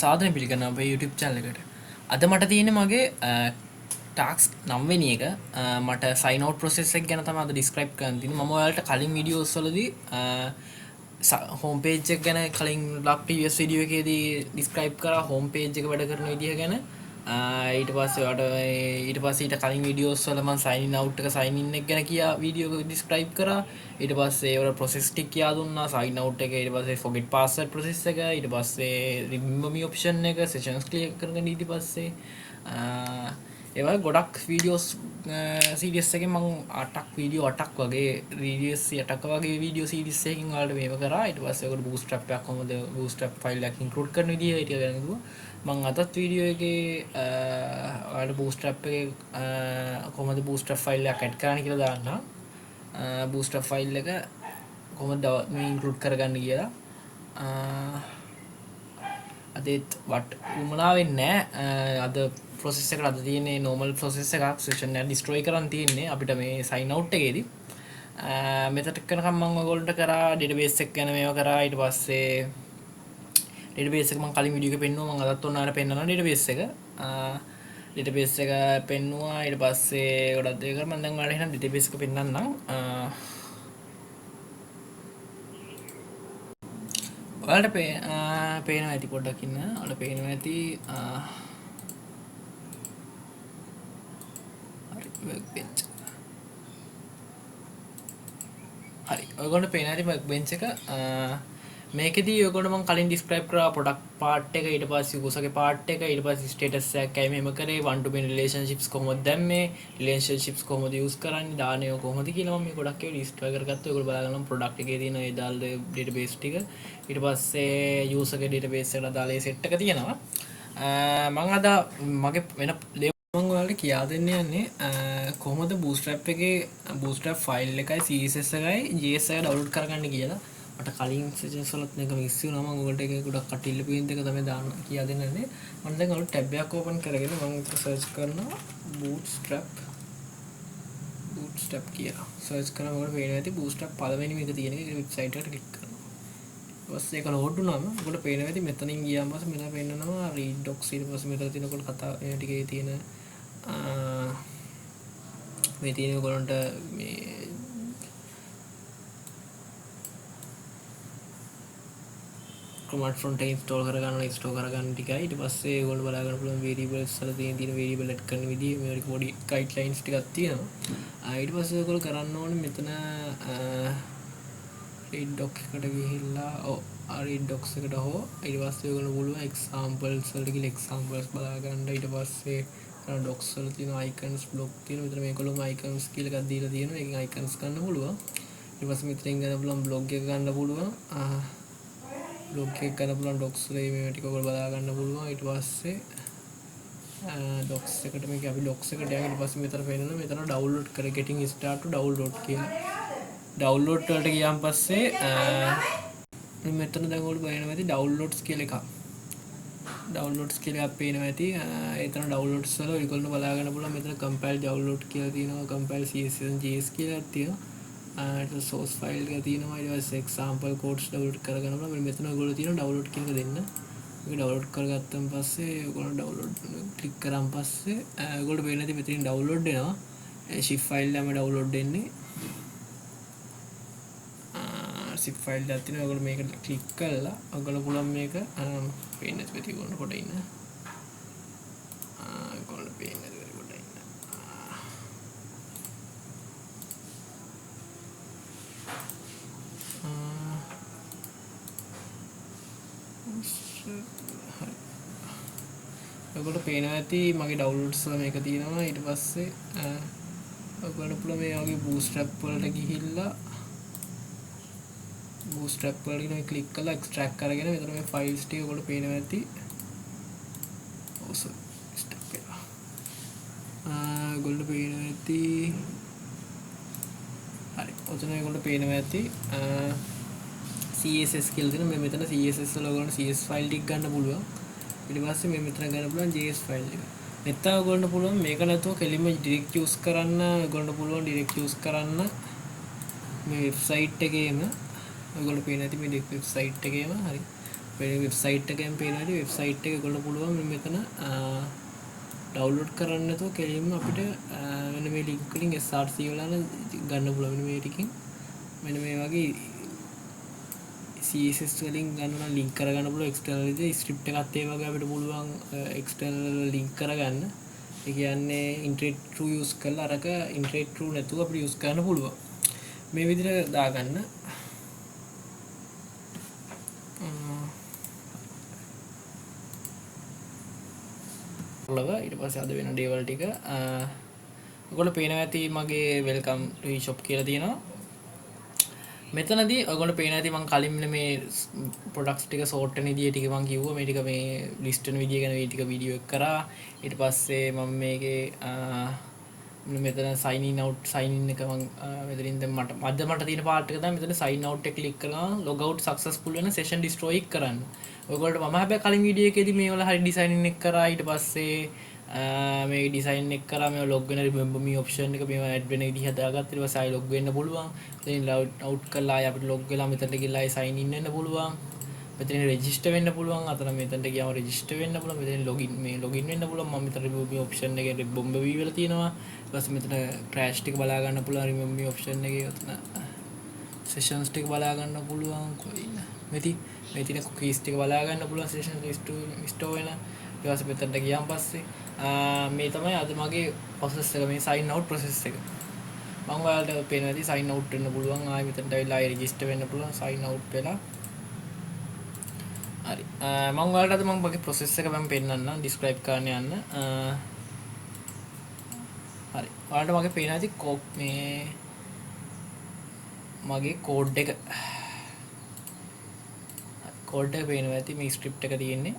සාදරයෙන් පිළිගන්නවා අපේ YouTube channel එකට. අද මට තියෙන්නේ මගේ ටාස්ක් 9 වෙනි එක. මට sign out process එක ගැන තමයි අද ඩිස්ක්‍රයිබ් කරන්න තියෙන්නේ. මම ඔයාලට කලින් වීඩියෝස් වලදී හෝම් පේජ් එක ගැන කලින් ප්‍රීවියස් වීඩියෝ එකේදී ඩිස්ක්‍රයිබ් කරා හෝම් පේජ් එක වැඩ කරන විදිහ ගැන. ඊට පස්සේ ඔයාලට ඊට පස්සේ ඊට කලින් වීඩියෝස් වල මම සයින් ඉන් අවුට් එක සයින් ඉන් එක ගැන කියා වීඩියෝ එක ඩිස්ක්‍රයිබ් කරා. ඊට පස්සේ ඒවල ප්‍රොසෙස් ටික කියා දුන්නා සයින් අවුට් එක, ඊට පස්සේ ෆොගෙට් පාස්වර්ඩ් ප්‍රොසෙස් එක, ඊට පස්සේ රිමෙම්බර් මී ඔප්ෂන් එක, සෙෂන්ස් ක්ලියර් කරගෙන ඊට පස්සේ ඒ වගේ ගොඩක් වීඩියෝස් සීරීස් එකෙන් මං 8ක් වීඩියෝ 8ක් වගේ වීඩියෝස් 8ක් වගේ වීඩියෝ සීරීස් එකකින් ඔයාලට මේව කරා. ඊට පස්සේ ඔකට බූට්ස්ට්‍රැප් එකක් කොහොමද බූට්ස්ට්‍රැප් ෆයිල් එකක් ඉන්ක්ලූඩ් කරන විදිය ඒ ටික ගැන කිව්වා. මං අදත් වීඩියෝ එකේ ඔයාලට බූට්ස්ට්‍රැප් එකේ කොහොමද බූට්ස්ට්‍රැප් ෆයිල් එකක් ඇඩ් කරන්න කියලා දාන්නම්. බූට්ස්ට්‍රැප් ෆයිල් එක කොහොමද මේ ඉන්ක්ලූඩ් කරගන්න කියලා. අදෙත් වට උමනා වෙන්නේ නෑ. අද ප්‍රොසෙස් එකට අද තියෙන්නේ නෝමල් ප්‍රොසෙස් එකක්, සෙෂන් එක ඩිස්ට්‍රොයි කරන් තියෙන්නේ අපිට මේ සයින් අවුට් එකේදී. මෙතට කරනකම් මම ඔයගොල්ලන්ට කරා ඩේටාබේස් එක ගැන මේවා කරා. ඊට පස්සේ ඩේටාබේස් එක මම කලින් වීඩියෝ එකේ පෙන්නුවා. මම අදත් ඔන්න අර පෙන්නනවා ඩේටාබේස් එක. ඩේටාබේස් එක පෙන්නුවා. ඊට පස්සේ ගොඩක් දේ කරා. මම දැන් ඔයාලට එහෙනම් ඩේටාබේස් එක පෙන්නන්නම්. ඔයාලට පේනවා ඇති, පොඩ්ඩක් ඉන්න. ඔයාලට පේනවා ඇති. හරි, වර්ක් බෙන්ච්. හරි, ඔයගොල්ලන්ට පේනවා ඇති වර්ක් බෙන්ච් එක. මේකෙදී ඔයගොල්ලෝ මම කලින් ඩිස්ක්‍රයිබ් කරා ප්‍රොඩක්ට් පාර්ට් එක, ඊට පස්සේ යූසර්ගේ පාර්ට් එක, ඊට පස්සේ ස්ටේටස් එකක් ඇයි මෙහෙම කරේ, one to many relationships කොහොමද දැම්මේ, රිලේෂන්ෂිප්ස් කොහොමද යූස් කරන්නේ, දාන ඒවා කොහොමද කියලා මම මේ ගොඩක් ඒවා ඩිස්ක්‍රයිබ් කරගත්තා. ඔයගොල්ලෝ බලා ගන්න ප්‍රොඩක්ට් එකේ තියෙන ඒ දාල ඩේටාබේස් ටික, ඊට පස්සේ යූසර්ගේ ඩේටාබේස් එකට අදාළ ඒ සෙට් එක තියෙනවා. මම අද මගේ වෙන දේ මම ඔයාලට කියා දෙන්න යන්නේ කොහොමද Bootstrap එකේ Bootstrap file එකයි CSS එකයි JS එකයි ඩවුන්ලෝඩ් කරගන්න කියලා. මට කලින් සෙෂන්ස් වලත් මේක මිස් වුණා. මම ඔයගොල්ලන්ට ඒක ගොඩක් කටිල්ල පේන දෙක තමයි දාන්න කියා දෙන්න යන්නේ. මම දැන් අලුත් ටැබ් එකක් ඕපන් කරගෙන මම විතර සර්ච් කරනවා Bootstrap කියලා. සර්ච් කරාම ඔයගොල්ලෝ පේනවා ඇති Bootstrap පළවෙනිම එක තියෙන එක. ඒක වෙබ්සයිට් එකට ක්ලික් කරනවා. ඊට පස්සේ ඒක ලෝඩ් වුණාම ඔයගොල්ලෝ පේනවා ඇති මෙතනින් ගියාම පස්සේ මෙතන පෙන්නනවා රීඩ් ඩොක්ස්. ඊට පස්සේ මෙතන තියෙන ඔයගොල්ලෝ කතා මේ ටිකේ තියෙන මේ තියෙන ඔයගොල්ලන්ට මේ ක්‍රොමාට් ෆොන්ට් එක ඉන්ස්ටෝල් කරගන්න ඉන්ස්ටෝල් කරගන්න ටිකයි. ඊට පස්සේ ඔයගොල්ලෝ බලා ගන්න පුළුවන් වේරියබල්ස් වල තියෙන වේරියබල් ඇඩ් කරන විදිය මේ වගේ පොඩි ගයිඩ්ලයින්ස් ටිකක් තියෙනවා. ඊට පස්සේ ඔයගොල්ලෝ කරන්න ඕනේ මෙතන රීඩ් ඩොක් එකට ගිහිල්ලා ඔව් රීඩ් ඩොක්ස් එකට හෝ ඊට පස්සේ ඔයගොල්ලෝ පුළුවන් එක්සැම්පල්ස් වලට ගිහලා එක්සැම්පල්ස් බලා ගන්න. ඊට පස්සේ ඩොක්ස් වල තියෙන අයිකන්ස් බ්ලොක් තියෙන මෙතන මේගොල්ලෝම අයිකන්ස් කියලා එකක් දීලා තියෙනවා. ඒකෙන් අයිකන්ස් ගන්න පුළුවන්. ඊට පස්සේ මෙතනින් ගන්න පුළුවන් බ්ලොග් එක ගන්න පුළුවන්. බ්ලොග් එක ගන්න පුළුවන් ඩොක්ස් වල මේ ටික ඔයගොල්ලෝ බලා ගන්න පුළුවන්. ඊට පස්සේ ඩොක්ස් එකට මේක අපි ඩොක්ස් එකට යන්. ඊට පස්සේ මෙතන පේනවා මෙතන ඩවුන්ලෝඩ් කර getting start to download කියලා. ඩවුන්ලෝඩ් වලට ගියාන් පස්සේ මෙතන දැන් ඔයගොල්ලෝ බලනවා ඇති ඩවුන්ලෝඩ්ස් කියලා එකක්. ඩවුන්ලෝඩ්ස් කියලා එකක් පේනවා ඇති. එතන ඩවුන්ලෝඩ්ස් වල ඔයගොල්ලෝ බලා ගන්න පුළුවන් මෙතන කම්පයිල් ඩවුන්ලෝඩ් කියලා තියෙනවා, කම්පයිල් CSS and JS කියලා එකක් තියෙනවා. ඊට පස්සේ සෝස් ෆයිල් එක තියෙනවා. ඊට පස්සේ එක්සැම්පල් කෝඩ්ස් ඩවුන්ලෝඩ් කරගන්න පුළුවන්. මෙන්න මෙතන ඔයගොල්ලෝ තියෙනවා ඩවුන්ලෝඩ් කියන එක දෙන්න. මේක ඩවුන්ලෝඩ් කරගත්තන් පස්සේ ඔයගොල්ලෝ ඩවුන්ලෝඩ් ක්ලික් කරාන් පස්සේ ඔයගොල්ලෝ පේන ඇති මෙතනින් ඩවුන්ලෝඩ් වෙනවා. ඒ zip file එකම ඩවුන්ලෝඩ් වෙන්නේ. zip file එකක් තියෙනවා. ඔයගොල්ලෝ මේක ක්ලික් කරලා ඔයගොල්ලෝ පුළුවන් මේක පේන්නේ නැති වෙති ඔයගොල්ලෝ පොඩ ඉන්න. ඔයගොල්ලෝ පේන්නේ නැති වෙති පොඩ ඉන්න. හරි. ඔයගොල්ලෝ පේනවා ඇති මගේ ඩවුන්ලෝඩ්ස් වල මේක තියෙනවා. ඊට පස්සේ ඔයගොල්ලෝ පුළුවන් මේ වගේ Bootstrap වලට ගිහිල්ලා Bootstrap වලට ගිහින් මේ ක්ලික් කරලා එක්ස්ට්‍රැක්ට් කරගෙන මෙතන මේ ෆයිල්ස් ටික ඔයගොල්ලෝ පේනවා ඇති. ඔව් සර්, ස්ටොප් වෙලා. ඔයගොල්ලෝ පේනවා ඇති. හරි, ඔතන ඔයගොල්ලෝ පේනවා ඇති CSS කියලා තියෙන මේ මෙතන CSS වල ඔයගොල්ලෝ CS file ටික ගන්න පුළුවන්. ඊට පස්සේ මේ මෙතන ගන්න පුළුවන් JS file එක. නැත්නම් ඔයගොල්ලන්ට පුළුවන් මේක නැතුව කෙලින්ම ඩිරෙක්ට් යූස් කරන්න. ඔයගොල්ලන්ට පුළුවන් ඩිරෙක්ට් යූස් කරන්න මේ වෙබ්සයිට් එකේම. ඔයගොල්ලෝ පේන ඇති මේ වෙබ්සයිට් එකේම. හරි, මේ වෙබ්සයිට් එකෙන් පේනවා ඇති. වෙබ්සයිට් එක ඔයගොල්ලෝ පුළුවන් මෙන්න මෙතන ඩවුන්ලෝඩ් කරන්න නැතුව කෙලින්ම අපිට මෙන්න මේ ලින්ක් වලින් SRC වල ගන්න පුළුවන්. මෙන්න මේ ටිකෙන් මෙන්න මේ වගේ CSS වලින් ගන්න නම් ලින්ක් කරගන්න පුළුවන් එක්ස්ටර්නල් විදිහට. ස්ක්‍රිප්ට් එකත් ඒ වගේ අපිට පුළුවන් එක්ස්ටර්නල් ලින්ක් කරගන්න. ඒ කියන්නේ ඉන්ටර්නෙට් ත්‍රූ යූස් කරලා අරක ඉන්ටර්නෙට් ත්‍රූ නැතුව අපිට යූස් කරන්න පුළුවන්. මේ විදිහට දාගන්න. ඊට පස්සේ අද වෙන දේවල් ටික ඔයගොල්ලෝ පේනවා ඇති මගේ welcome to e-shop කියලා තියෙනවා. මෙතනදී ඔයගොල්ලෝ පේනවා ඇති මං කලින් මේ ප්‍රොඩක්ට්ස් ටික සෝට් වෙන විදිය ටික මං කිව්වා. මේ ටික මේ ලිස්ට් වෙන විදිය ගැන මේ ටික වීඩියෝ එක කරා. ඊට පස්සේ මම මේකේ මෙතන sign in out sign in එක මං මෙතනින් දැන් මට අද මට තියෙන පාර්ට් එක තමයි මෙතන sign out එක ක්ලික් කරලා log out successful වෙන session destroy කරන්න. ඔයගොල්ලන්ට මම හැබැයි කලින් වීඩියෝ එකේදී මේ වල හරි ඩිසයින් එක කරා. ඊට පස්සේ මේ ඩිසයින් එක කරා මේවා ලොග් වෙන රිමෙම්බර් මී ඔප්ෂන් එක මේවා ඇඩ් වෙන විදිහ හදාගත්තා. ඊට පස්සේ ආයෙ ලොග් වෙන්න පුළුවන්. එතනින් ලොග් අවුට් කරලා ආයෙ අපිට ලොග් වෙලා මෙතනට ගිහලා ආයෙ සයින් ඉන් වෙන්න පුළුවන්. මෙතනින් රෙජිස්ටර් වෙන්න පුළුවන්. අතන මෙතනට ගියාම රෙජිස්ටර් වෙන්න පුළුවන්. මෙතනින් ලොගින් මේ ලොගින් වෙන්න පුළුවන්. මම මෙතන රිමෙම්බර් මී ඔප්ෂන් එකේ රිමෙම්බර් මී වෙලා තියෙනවා. ඊට පස්සේ මෙතන ක්‍රෑෂ් ටික බලා ගන්න පුළුවන්. රිමෙම්බර් මී ඔප්ෂන් එකේ ඔතන සෙෂන්ස් ටික බලා ගන්න පුළුවන්. කොයිද මේ තියෙන කුකීස් ටික බලා ගන්න පුළුවන්. සෙෂන් ස්ටෝර් වෙන. ඊට පස්සේ මෙතනට ගියාන් පස්සේ මේ තමයි අද මගේ ප්‍රොසෙස් එක, මේ සයින් අවුට් ප්‍රොසෙස් එක. මම ඔයාලට පේනවා ඇති සයින් අවුට් වෙන්න පුළුවන්. ආයෙ මෙතනට ඇවිල්ලා ආයෙ රෙජිස්ටර් වෙන්න පුළුවන්. සයින් අවුට් වෙලා හරි. මම ඔයාලට අද මම මගේ ප්‍රොසෙස් එක මම පෙන්නන්නම්, ඩිස්ක්‍රයිබ් කරන්න යන්න. හරි. ඔයාලට මගේ පේනවා ඇති මේ මගේ කෝඩ් එක. කෝඩ් එක පේනවා ඇති. මේ ස්ක්‍රිප්ට් එක තියෙන්නේ.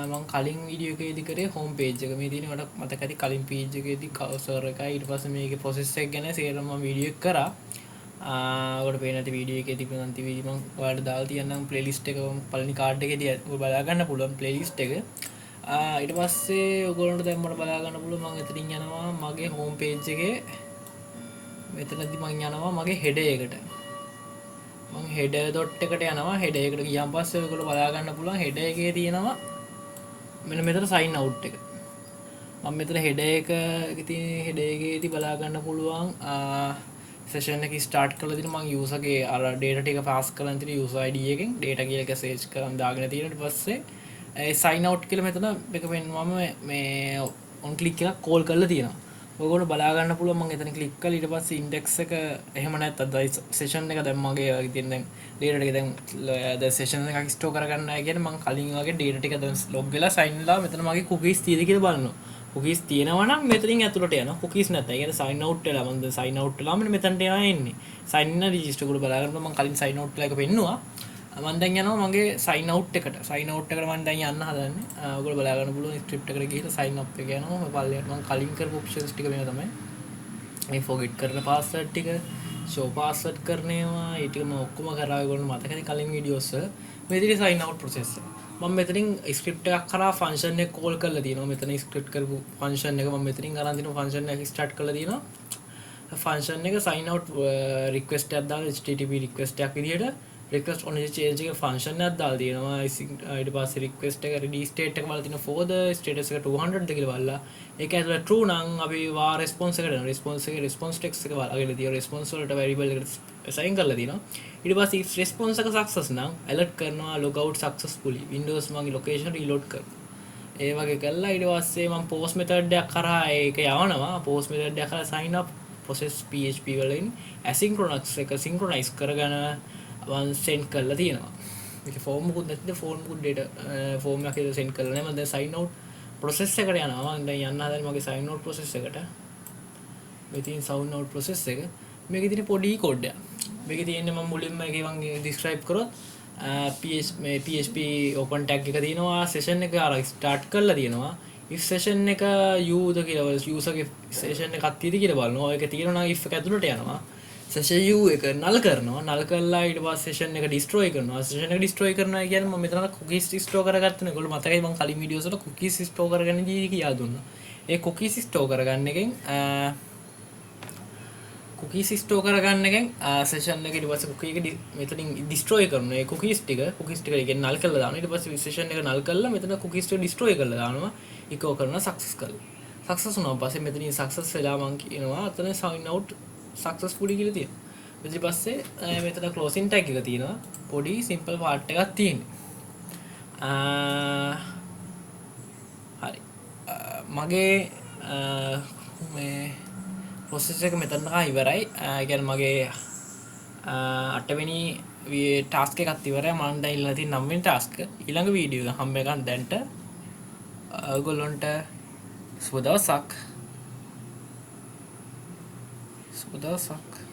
මං කලින් වීඩියෝ එකේදී කරේ හෝම් පේජ් එක. මේ තියෙන්නේ මට මතක ඇති කලින් පේජ් එකේදී කවුසර් එකයි ඊට පස්සේ මේකේ ප්‍රොසෙස් එක ගැන සේරම මම වීඩියෝ එක කරා. ඔයාලට පේන ඇති වීඩියෝ එකේ තිබුණ අන්තිම වීඩියෝ මං ඔයාලට දාලා තියන්නම් ප්ලේලිස්ට් එක. පළවෙනි කාඩ් එකේදී ඔයාලා බලා ගන්න පුළුවන් ප්ලේලිස්ට් එක. ඊට පස්සේ ඔයගොල්ලන්ට දැන් මට බලා ගන්න පුළුවන් මං එතනින් යනවා මගේ හෝම් පේජ් එකේ. මෙතනදී මං යනවා මගේ හෙඩර් එකට. මං හෙඩර් ඩොට් එකට යනවා. හෙඩර් එකට ගියාන් පස්සේ ඔයගොල්ලෝ බලා ගන්න පුළුවන් හෙඩර් එකේ තියෙනවා මෙන්න මෙතන සයින් අවුට් එක. මම මෙතන හෙඩර් එකේ තියෙන හෙඩර් එකේදී බලා ගන්න පුළුවන් සෙෂන් එක ස්ටාර්ට් කරලා තියෙන මං යූසර් ගේ අර ඩේටා ටික පාස් කරලා තියෙන යූසර් ID එකෙන් ඩේටා කියලා එක සර්ච් කරන් දාගෙන තියෙන. ඊට පස්සේ ඒ සයින් අවුට් කියලා මෙතන එක පෙන්නුවම මේ ඔන් ක්ලික් එකක් කෝල් කරලා තියෙනවා. ඔයගොල්ලෝ බලා ගන්න පුළුවන් මං එතන ක්ලික් කරලා ඊට පස්සේ ඉන්ඩෙක්ස් එක එහෙම නැත්නම් දැන් සෙෂන් එක දැන් මගේ වගේ තියෙන දැන් ඩේටා ටික දැන් සෙෂන් එකක් ස්ටෝර් කරගන්න ආය කියන්නේ මං කලින් වගේ ඩේටා ටික දැන් ලොග් වෙලා සයින් වෙලා මෙතන මගේ කුකීස් තියෙද කියලා බලනවා. කුකීස් තියෙනවා නම් මෙතනින් ඇතුළට යනවා. කුකීස් නැත්නම් ඒ කියන්නේ සයින් අවුට් වෙලා මං දැන් සයින් අවුට් වෙලාම මෙතනට යනවා එන්නේ. සයින් ඉන් රෙජිස්ටර් කරලා බලා ගන්න මං කලින් සයින් අවුට් වෙලා එක පෙන්නුවා. මං දැන් යනවා මගේ සයින් අවුට් එකට. සයින් අවුට් එකට මං දැන් යන්න හදන්නේ. ඔයගොල්ලෝ බලා ගන්න පුළුවන් ස්ක්‍රිප්ට් එකට ගිහලා සයින් අප් එක යනවා. මම පල්ලෙහාට මං කලින් කරපු ඔප්ෂන්ස් ටික මේවා තමයි. මේ ෆෝගෙට් කරන පාස්වර්ඩ් ටික, ෂෝ පාස්වර්ඩ් කරන ඒවා, ඒ ටික මම ඔක්කොම කරා. ඔයගොල්ලෝ මතකද කලින් වීඩියෝස් වල. මේ විදිහට සයින් අවුට් ප්‍රොසෙස් එක. මම මෙතනින් ස්ක්‍රිප්ට් එකක් කරා ෆන්ක්ෂන් එක කෝල් කරලා තියෙනවා. මෙතන ස්ක්‍රිප්ට් කරපු ෆන්ක්ෂන් එක මම මෙතනින් අරන් තිනවා. ෆන්ක්ෂන් එක ස්ටාර්ට් කරලා තියෙනවා. ෆන්ක්ෂන් එක සයින් අවුට් රික්වෙස්ට් එකක් දාලා HTTP request එකක් විදිහට රික්වෙස්ට් ඔන් චේන්ජ් එක ෆන්ක්ෂන් එකක් දාලා තියෙනවා. ඊට පස්සේ රික්වෙස්ට් එක රෙඩි ස්ටේට් එක බලලා තියෙනවා. For the status එක 200 ද කියලා බලලා ඒක ඇතුළේ true නම් අපි වා රෙස්පොන්ස් එකට යනවා. රෙස්පොන්ස් එකේ රෙස්පොන්ස් ටෙක්ස්ට් එක බලලා තියෙනවා. රෙස්පොන්ස් වලට වැරියබල් එකට assign කරලා තියෙනවා. ඊට පස්සේ if response එක success නම් alert කරනවා log out successfully. Windows මගේ location reload කරනවා. ඒ වගේ කරලා ඊට පස්සේ මම post method එකක් කරා ඒක යවනවා. Post method එකක් කරා sign up process PHP වලින් asynchronous එක synchronize කරගෙන මම send කරලා තියෙනවා. මේක ෆෝම් මොකුත් නැතිද ෆෝම් මොකුත් data form එකක් විතර send කරලා නැහැ. මම දැන් sign out process එකට යනවා. මම දැන් යන්න හදන්නේ මගේ sign out process එකට. මේ තියෙන sign out process එක. මේකේ තියෙන පොඩි කෝඩ් එකක්. මේකේ තියෙන්නේ මම මුලින්ම ඒකේ මම ඩිස්ක්‍රයිබ් කරොත් මේ PHP open tag එක තියෙනවා. Session එක අර ස්ටාර්ට් කරලා තියෙනවා. If session එක u ද කියලා user ගේ session එකක් තියෙද කියලා බලනවා. ඒක තියෙනවා නම් if එක ඇතුළට යනවා. Session u එක null කරනවා. Null කරලා ඊට පස්සේ session එක destroy කරනවා. Session එක destroy කරනවා කියන්නේ මම මෙතන cookies store කරගත්තනේ. ඔයගොල්ලෝ මතකයි මම කලින් වීඩියෝස් වල cookies store කරගන්න දී කියා දුන්නා. ඒ cookies store කරගන්න එකෙන් කුකීස් ස්ටෝර් කරගන්න එකෙන් සෙෂන් එක ඊට පස්සේ කුකී එක මෙතනින් ඩිස්ට්‍රොයි කරනවා. ඒ කුකීස් ටික ඒ කියන්නේ නල් කරලා දානවා. ඊට පස්සේ සෙෂන් එක නල් කරලා මෙතන කුකීස් ටික ඩිස්ට්‍රොයි කරලා දානවා. ඉකෝ කරනවා සක්සස් කරලා. සක්සස් වුණාන් පස්සේ මෙතනින් සක්සස් වෙලා මං කියනවා අතන සයින් අවුට් සක්සස්ෆුලි කියලා තියෙනවා. ඊට පස්සේ මෙතන ක්ලෝසින් ටැග් එක තියෙනවා. පොඩි සිම්පල් පාර්ට් එකක් තියෙනවා. හරි. මගේ මේ ප්‍රොසෙස් එක මෙතන ඉවරයි. ඒ කියන්නේ මගේ අටවෙනි ටාස්ක් එකත් ඉවරයි. මම දැන් ඉල්ලලා තියෙන නවවෙනි ටාස්ක් එක. ඊළඟ වීඩියෝ එක හම්බ වෙනකන් දැන්ට ඔයගොල්ලන්ට සුබ දවසක්. සුබ දවසක්.